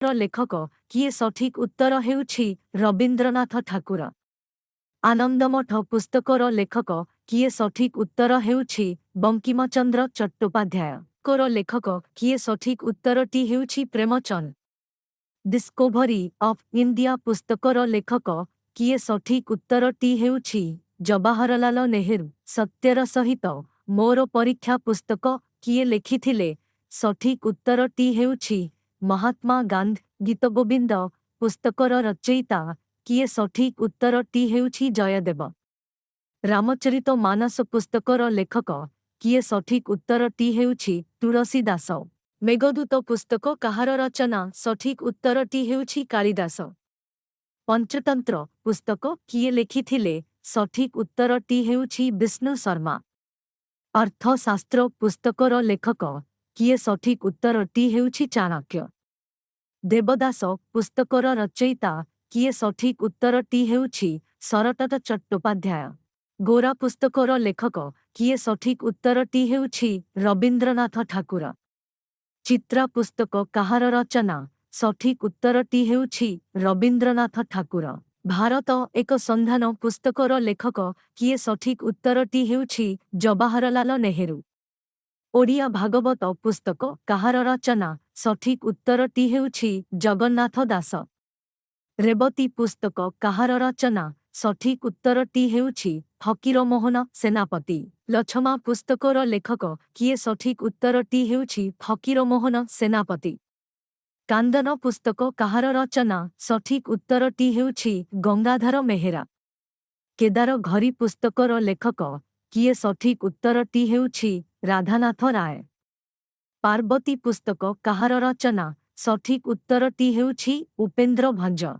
ଲେଖକ କିଏ? ସଠିକ୍ ଉତ୍ତର ହେଉଛି ରବୀନ୍ଦ୍ରନାଥ ଠାକୁର। ଆନନ୍ଦମଠ ପୁସ୍ତକର ଲେଖକ କିଏ? ସଠିକ୍ ଉତ୍ତର ହେଉଛି ବଙ୍କିମଚନ୍ଦ୍ର ଚଟ୍ଟୋପାଧ୍ୟାୟ। ର ଲେଖକ କିଏ? ସଠିକ୍ ଉତ୍ତରଟି ହେଉଛି ପ୍ରେମଚନ୍ଦ। ଡିସ୍କୋଭରି ଅଫ୍ ଇଣ୍ଡିଆ ପୁସ୍ତକର ଲେଖକ କିଏ? ସଠିକ୍ ଉତ୍ତରଟି ହେଉଛି ଜବାହରଲାଲ ନେହେରୁ। ସତ୍ୟର ସହିତ ମୋର ପରୀକ୍ଷା ପୁସ୍ତକ କିଏ ଲେଖିଥିଲେ? ସଠିକ୍ ଉତ୍ତରଟି ହେଉଛି ମହାତ୍ମା ଗାନ୍ଧୀ। ଗୀତଗୋବିନ୍ଦ ପୁସ୍ତକର ରଚୟିତା କିଏ? ସଠିକ୍ ଉତ୍ତରଟି ହେଉଛି ଜୟଦେବ। ରାମଚରିତ ମାନସ ପୁସ୍ତକର ଲେଖକ କିଏ? ସଠିକ୍ ଉତ୍ତରଟି ହେଉଛି ତୁଳସୀ ଦାସ। ମେଘଦୂତ ପୁସ୍ତକ କାହାର ରଚନା? ସଠିକ୍ ଉତ୍ତରଟି ହେଉଛି କାଳିଦାସ। ପଞ୍ଚତନ୍ତ୍ର ପୁସ୍ତକ କିଏ ଲେଖିଥିଲେ? ସଠିକ୍ ଉତ୍ତରଟି ହେଉଛି ବିଷ୍ଣୁ ଶର୍ମା। ଅର୍ଥଶାସ୍ତ୍ର ପୁସ୍ତକର ଲେଖକ କିଏ? ସଠିକ୍ ଉତ୍ତରଟି ହେଉଛି ଚାଣକ୍ୟ। ଦେବଦାସ ପୁସ୍ତକର ରଚୟିତା କିଏ? ସଠିକ୍ ଉତ୍ତରଟି ହେଉଛି ଶରତ ଚଟ୍ଟୋପାଧ୍ୟାୟ। ଗୋରା ପୁସ୍ତକର ଲେଖକ କିଏ? ସଠିକ୍ ଉତ୍ତରଟି ହେଉଛି ରବୀନ୍ଦ୍ରନାଥ ଠାକୁର। ଚିତ୍ରା ପୁସ୍ତକ କାହାର ରଚନା? ସଠିକ୍ ଉତ୍ତରଟି ହେଉଛି ରବୀନ୍ଦ୍ରନାଥ ଠାକୁର। ଭାରତ ଏକ ସନ୍ଧାନ ପୁସ୍ତକର ଲେଖକ କିଏ? ସଠିକ୍ ଉତ୍ତରଟି ହେଉଛି ଜବାହରଲାଲ ନେହେରୁ। ଓଡ଼ିଆ ଭାଗବତ ପୁସ୍ତକ କାହାର ରଚନା? ସଠିକ୍ ଉତ୍ତରଟି ହେଉଛି ଜଗନ୍ନାଥ ଦାସ। ରେବତୀ ପୁସ୍ତକ କାହାର ରଚନା? ସଠିକ୍ ଉତ୍ତରଟି ହେଉଛି ଫକୀରମୋହନ ସେନାପତି। ଲଛମା ପୁସ୍ତକର ଲେଖକ କିଏ? ସଠିକ୍ ଉତ୍ତରଟି ହେଉଛି ଫକୀରମୋହନ ସେନାପତି। କାନ୍ଦନ ପୁସ୍ତକ କାହାର ରଚନା? ସଠିକ୍ ଉତ୍ତରଟି ହେଉଛି ଗଙ୍ଗାଧର ମେହେରା। କେଦାର ଗୌରୀ ପୁସ୍ତକର ଲେଖକ କିଏ? ସଠିକ୍ ଉତ୍ତରଟି ହେଉଛି ରାଧାନାଥ ରାୟ। ପାର୍ବତୀ ପୁସ୍ତକ କାହାର ରଚନା? ସଠିକ୍ ଉତ୍ତରଟି ହେଉଛି ଉପେନ୍ଦ୍ର ଭଞ୍ଜ।